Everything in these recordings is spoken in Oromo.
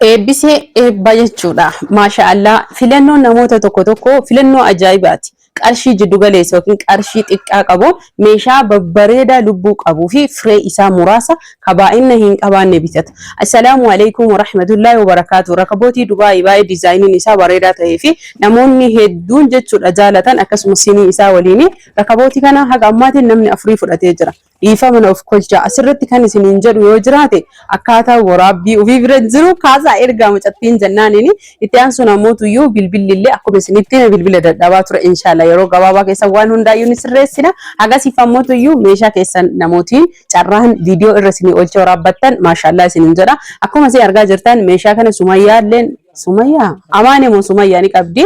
Eebbisee eebba jechuudha. Maasha Allah filannoon namoota tokko tokko filannoo ajaa'ibaati. Qarshii jiddu galeessa yookiin qarshii xiqqaa qabu meeshaa babbareedaa lubbuu qabuu fi firee isaa muraasa ka baay'ina hin qabaanne bitata. Assalaamu alaikum warahmatullaahi wabarakaatu. Rakabootii Dubaayii baay'ee diizaayiniin isaa bareedaa ta'ee fi namoonni hedduun jechuudha jaalatan akkasuma sinii isaa waliin rakabootii kana haga ammaatiin namni afurii fudhatee jira. Dhiifama na of kolchaa. Asirratti kan isiniin jedhu yoo jiraate akkaataa waraabbii ofii bira jiru kaasaa ergaa mucattiin jennaaniin itti aansuun ammootuyyuu bilbilli illee akkuma isinitti hime bilbila dadhabaa ture inshallah yeroo gabaabaa keessa waan hundaayyuu ni sirreessina. Hagasiif ammootuyyuu meeshaa keessan namootiin carraan viidiyoo irra isinii olchee waraabbattan maashaallah isiniin jedha. Akkuma isin argaa jirtan meeshaa kana Sumayyaalleen Sumayyaa Amaane moo Sumayyaa ni qabdi.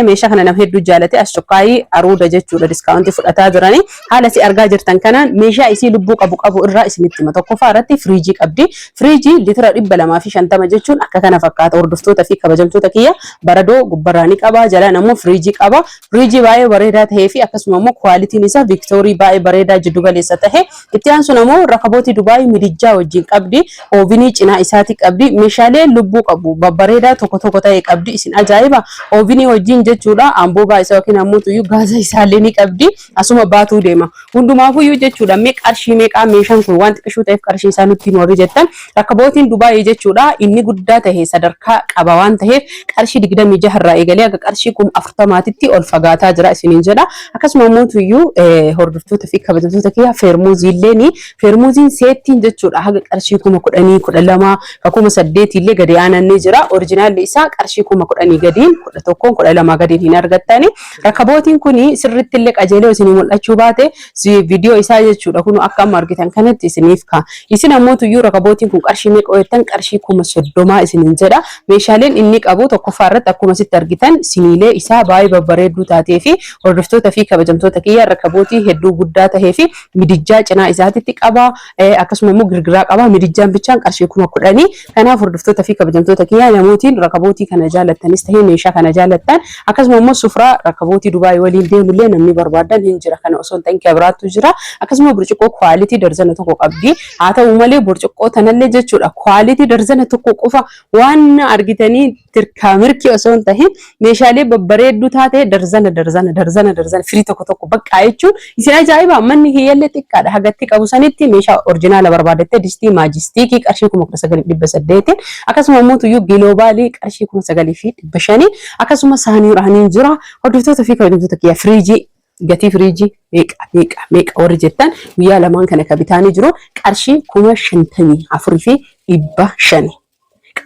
Meeshaa kana nama hedduu jaalate as cokkaayii aruuda jechuudha diskaawuntii fudhataa jirani. Haala si argaa jirtan kanaan meeshaa isii lubbuu qabu qabu irraa isinitti hima. Tokkoffaa irratti firiijii qabdi. Firiijii litira 250 jechuun akka kana fakkaata. Hordoftoota fi kabajamtoota kiyya baradoo gubbarraa ni qaba. Jalaan ammoo firiijii qaba. Firiijii baay'ee bareedaa tahee fi akkasuma immoo kwaalitiin isaa Viiktorii baay'ee bareedaa jiddu galeessa tahe. Itti aansuun ammoo rakabootii Dubaay midijjaa wajjin qabdi. Oovinii cinaa isaati qabdi. Meeshaalee lubbuu qabu babbareedaa tokko tokko ta'e qabdi. Isin ajaa'iba! Oovinii wajjin jechuudha. Amboobaa isaa yookiin ammoo tuyyuu gaaza isaallee ni qabdi. Asuma baatuu deema. Hundumaafuyyuu jechuudha. Mee qarshii meeqaa meeshaan kun waan xiqqishuu ta'eef qarshii isaa nutti himi warri jettan. Rakabootiin Dubaayii jechuudha. Inni guddaa tahe sadarkaa qaba waan taheef qarshii 26 irraa eegalee haga qarshii 40,000tti ol fagaataa jira isiniin jedha. Akkasuma immoo tuyyuu hordoftoota fi kabajamtoota kiyya feermuuziilleen feermuuziin seettiin jechuudha haga qarshii 10,000 12,000 ka 8,000 illee gadi aanan ni jira. Orijinaalli isaa qarshii 10,000 gadiin 11,000 12,000 gadiin hin argattani. Rakabootiin kun sirriitti illee qajeelee isinii mul'achuu baate viidiyoo isaa jechuudha kun akka amma argitan kanatti isiniif ka'a. Isin ammoo tuyyuu rakabootiin kun qarshii meeqa jettan qarshii 30,000 isiniin jedha. Meeshaaleen inni qabu tokkoffaa irratti akkuma asitti argitan siniilee isaa baay'ee babbareedduu taatee fi hordoftoota fi kabajamtoota kiyya rakabootii hedduu guddaa tahee fi midijjaa cinaa isaatitti qaba. Akkasuma immoo girgiraa qaba. Midijjaan bichaan qarshii 10,000. Kanaaf hordoftoota fi kabajamtoota kiyya namootiin rakabootii kana jaalattanis tahee meeshaa kana jaalattan akkasuma immoo sufraa rakabootii Dubaay waliin deemullee namni barbaadan hin jira. Kana osoo hin ta'in kebiraattu jira. Akkasuma burcuqqoo kwaalitii darzana tokko qabdi. Haa ta'u malee burcuqqoo tanallee jechuudha kwaalitii darzana tokko qofa waan argitanii tirkaa mirkii osoo hin tahin meeshaalee babbareedduu taate darzana darzana darzana darzana firii tokko tokko baqqaa jechuun isin ajaa'iba manni kiyyallee xiqqaadha hagatti qabu sanitti meeshaa orjinaala barbaadatte distii maajistiikii qarshii 19,800 akkasuma immoo tuyyuu giloobaalii qarshii 9,500 akkasuma saanii raaniin jira hordoftoota fi kabajamtoota kiyya firiijii gatii firiijii meeqa meeqa meeqa warri jettan guyyaa lamaan kana ka bitaanii jiru qarshii 54,500.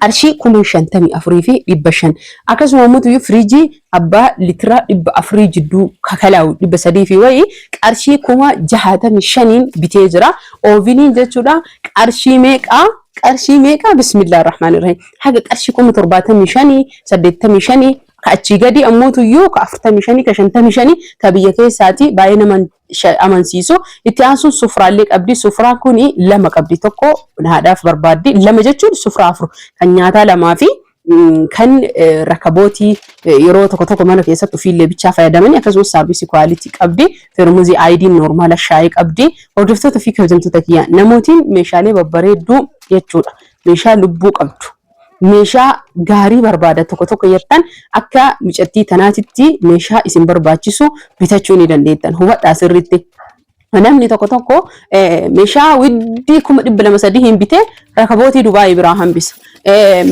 Qarshii 54,500. Akkasuma immoo tuyyuu firiijii abbaa litira 400 jidduu kakalaa'u 300 fi wayii qarshii 65,000 bitee jira. Ooviniin jechuudha qarshii meeqa qarshii meeqa bismillah rahmaan irrahiim haga qarshii 75,000 85,000 ka achii gadi ammoo tuyyuu ka 45 ka 55 ka biyya keessaati baay'ee nama amansiisu. Itti aansuun sufraallee qabdi. Sufraa kuni lama qabdi. Tokko haadhaaf barbaaddi. Lama jechuun sufraa afur kan nyaataa lamaa fi kan rakabootii yeroo tokko tokko mana keessatti ofiillee bichaa fayyadamanii akkasumas saarvisii kwaalitii qabdi. Feermuzii aayidiin noormaala shaayii qabdi. Hordoftoota fi kabajamtoota kiyya namootiin meeshaalee babbareedduu jechuudha. Meeshaa lubbuu qabdu. Meeshaa gaarii barbaada tokko tokko jettan akka micattii tanaatitti meeshaa isin barbaachisu bitachuu ni dandeettan. Hubadhaa sirriitti. Namni tokko tokko meeshaa widdii 200,300 hin bitee rakabootii Dubaayii biraa hambisa.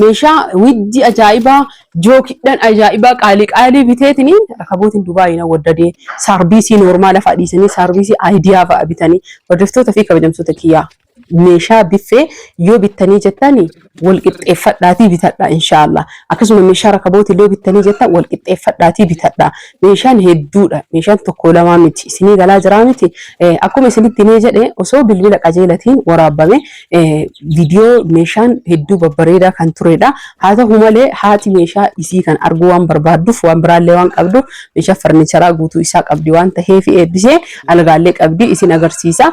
Meeshaa widdii ajaa'ibaa jookidhan ajaa'ibaa qaalii qaalii biteetiniin rakabootiin Dubaayii na waddadee saarbiisii noormaala fa'a dhiisanii saarbiisii aayidiyaa fa'a bitanii hordoftoota fi kabajamtoota kiyyaa. Meeshaa biffee yoo bittanii jettani wal qixxeeffadhaatii bitadha inshaallah. Akkasuma meeshaa rakabootii yoo bittanii jettan wal qixxeeffadhaatii bitadha. Meeshaan hedduudha. Meeshaan tokko lamaa miti. Isinii galaa jiraa miti. Akkuma isinitti himee jedhe osoo bilbila qajeelatiin waraabame viidiyoo meeshaan hedduu babbareedaa kan turedha. Haa ta'u malee haati meeshaa isii kan arguu waan barbaadduuf waan biraallee waan qabduuf meeshaa farnicharaa guutuu isaa qabdi waan ta'eef eebbisee algaallee qabdi isin agarsiisa.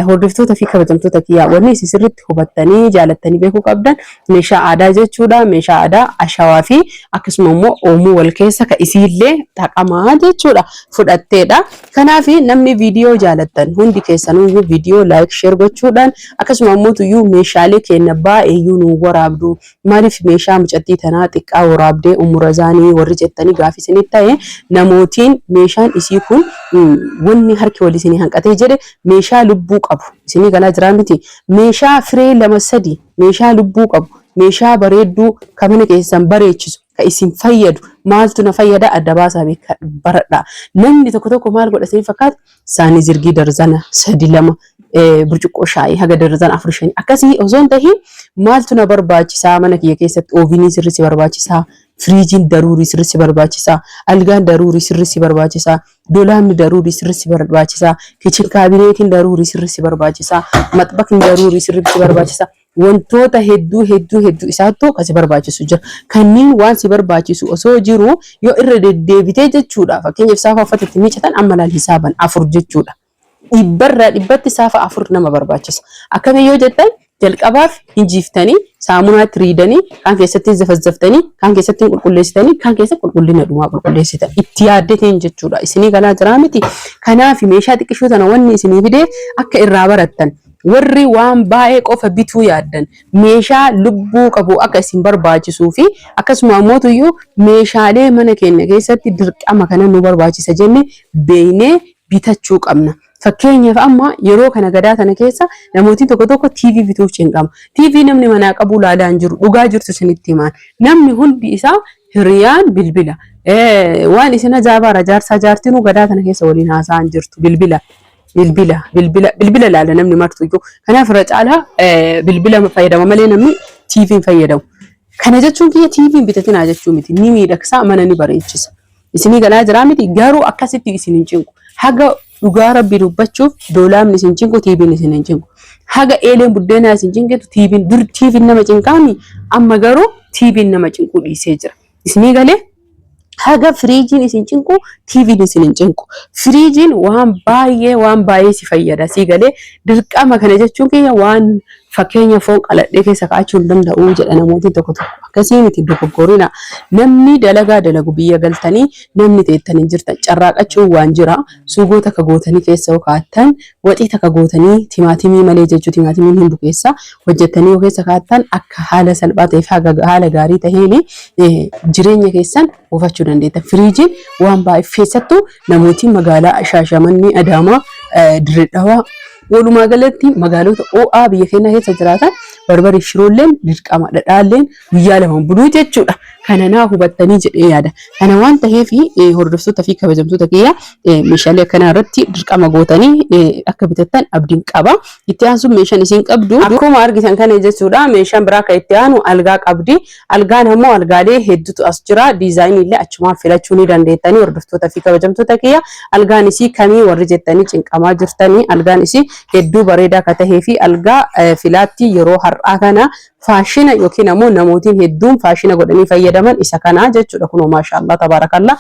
Hordoftoota fi kabajamtoota kiyyaa wanni isin sirriitti hubattanii jaalattanii beekuu qabdan Meeshaa aadaa jechuudha. Meeshaa aadaa ashawaa fi akkasuma immoo oomuu wal keessa ka isiillee taqamaa jechuudha fudhatteedha. Kanaaf namni viidiyoo jaalattan hundi keessanuyyuu viidiyoo like share gochuudhaan akkasuma immoo tuyyuu meeshaalee keenya baay'eeyyuu nu waraabdu. Maaliif meeshaa mucattii tanaa xiqqaa waraabdee umurazaanii warri jettanii gaafii isinitti ta'e namootiin meeshaan isii kun wanni harki wal isinii hanqatee jedhe meeshaa lubbuu qabu isinii galaa jiraa miti meeshaa firee lama sadi meeshaa lubbuu qabu meeshaa bareedduu ka mana keessan bareechisu ka isin fayyadu maaltu na fayyada adda baasaa beeka baradha. Namni tokko tokko maal godha isin fakkaata saanii zirgii darzana sadi lama burcuqqoo shaayii haga darzana afur shanii akkasii osoo hin tahin maaltu na barbaachisaa mana kiyya keessatti oovinii sirri si barbaachisaa firiijiin daruurii sirri si barbaachisaa algaan daruurii sirri si barbaachisaa dolaamni daruurii sirri si barbaachisaa kitchen cabinetiin daruurii sirri si barbaachisaa maxbakni daruurii sirri si barbaachisaa wantoota hedduu hedduu hedduu isaattu kan si barbaachisu jira. Kanneen waan si barbaachisu osoo jiru yoo irra deddeebitee jechuudha. Fakkeenyaaf saafa uffata itti miicatan amma laal hisaaban afur jechuudha. Dhibbarraa dhibbatti saafa afur nama barbaachisa. Akkamiin yoo jettan jalqabaaf hinjiiftanii saamunaatti riidanii kaan keessatti zafazzaftanii kaan keessatti qulqulleessitanii kaan keessa qulqullina dhumaa qulqulleessitan itti yaaddeteen jechuudha. Isinii galaa jiraa miti. Kanaaf meeshaa xiqqishuu tana wanni isinii fidee akka irraa barattan warri waan baay'ee qofa bituu yaaddan meeshaa lubbuu qabu akka isin barbaachisuu fi akkasuma ammootuyyuu meeshaalee mana keenya keessatti dirqama kana nu barbaachisa jenne beeknee bitachuu qabna. Fakkeenyaaf amma yeroo kana gadaa tana keessa namootni tokko tokko TV bituuf cinqama. TV namni manaa qabu laalaa hin jiru. Dhugaa jirtu isinitti himaan. Namni hundi isaa hiriyaan bilbila. Waan isin ajaa'ibaara jaarsaa jaartinuu gadaa tana keessa waliin haasa'an jirtu bilbila. Bilbila bilbila bilbila laala namni martuyyuu. Kanaaf irra caalaa bilbila fayyadama malee namni TV hin fayyadamu. Kana jechuun kiyya TV hin bitatinaa jechuu miti. Ni miidhagsa mana ni bareechisa. Isinii galaa jiraa miti garuu akkasitti isin hin cinqu. Haga dhugaa rabbi dubbachuuf doolaamni isin cinqu TVn isin hin cinqu. Haga eeleen buddeenaa isin cinqitu TVn dur TVn nama cinqaami amma garuu TVn nama cinquu dhiisee jira. Isinii galee haga firiijiin isin cinqu TVn isin hin cinqu. Firiijiin waan baay'ee waan baay'ee si fayyada. Sii galee dirqama kana jechuun kiyya waan fakkeenya foon qaladhee keessa kaa'achuu hin danda'u jedha namootni tokko tokko. Akkasii miti dogoggorina. Namni dalagaa dalagu biyya galtanii namni teettan hin jirtan carraaqachuun waan jira. Suugoo takka gootanii keessa yoo kaa'attan waxii takka gootanii timaatimii malee jechuu timaatimiin hin bukeessa hojjettanii yoo keessa kaa'attan akka haala salphaa ta'ee fi haala gaarii ta'een jireenya keessan oofachuu dandeettan. Firiijiin waan baay'ee keessattuu namooti magaalaa Shaashamannee, Adaamaa, Dirree Dhawaa walumaa galatti magaalota ho'aa biyya keenya keessa jiraatan barbarii shiroolleen dirqama dhadhaalleen guyyaa lama buluu jechuudha. Kana naa hubattanii jedhee yaada. Kana waan ta'eef hordoftoota fi kabajamtoota kiyya meeshaalee akkanaa irratti dirqama gootanii akka bitattan abdiin qaba. Itti aansuun meeshaan isin qabdu akkuma argitan kana jechuudha. Meeshaan biraa kan itti aanu algaa qabdi. Algaan ammoo algaalee hedduutu as jira. Diizaayinii illee achumaan filachuu ni dandeettanii hordoftoota fi kabajamtoota kiyya. Algaan isii kamii warri jettanii cinqamaa jirtanii algaan isii hedduu bareedaa ka tahee fi algaa filaatti yeroo har'aa kana faashina yookiin ammoo namootiin hedduun faashina godhanii fayyadaman isa kana jechuudha. Kunoo maashaallah tabaarakallaa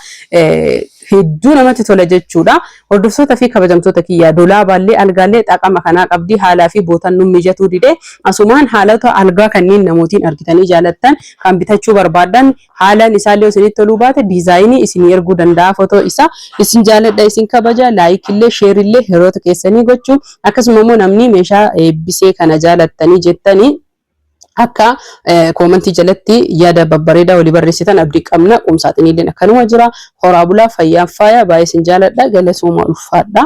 hedduu namatti tola jechuudha. Hordoftoota fi kabajamtoota kiyyaa dolaabaallee algaallee xaqama kanaa qabdi haalaa fi bootan nu mijatuu dide asumaan haalota algaa kanneen namootiin argitanii jaalattan kan bitachuu barbaadan haalaan isaallee isinitti toluu baate diizaayinii isinii erguu danda'a fotoo isaa isin jaaladha isin kabaja like illee share illee hiriyoota keessanii gochuu akkasuma immoo namni meeshaa eebbisee kana jaalattanii jettanii akka koomantii jalatti yaada babbareedaa walii barreessitan abdii qabna. Qumsaaxiniilleen akkanuma jira. Horaa bulaa fayyaan faaya baay'ee isin jaaladha. Galatooma ulfaadha.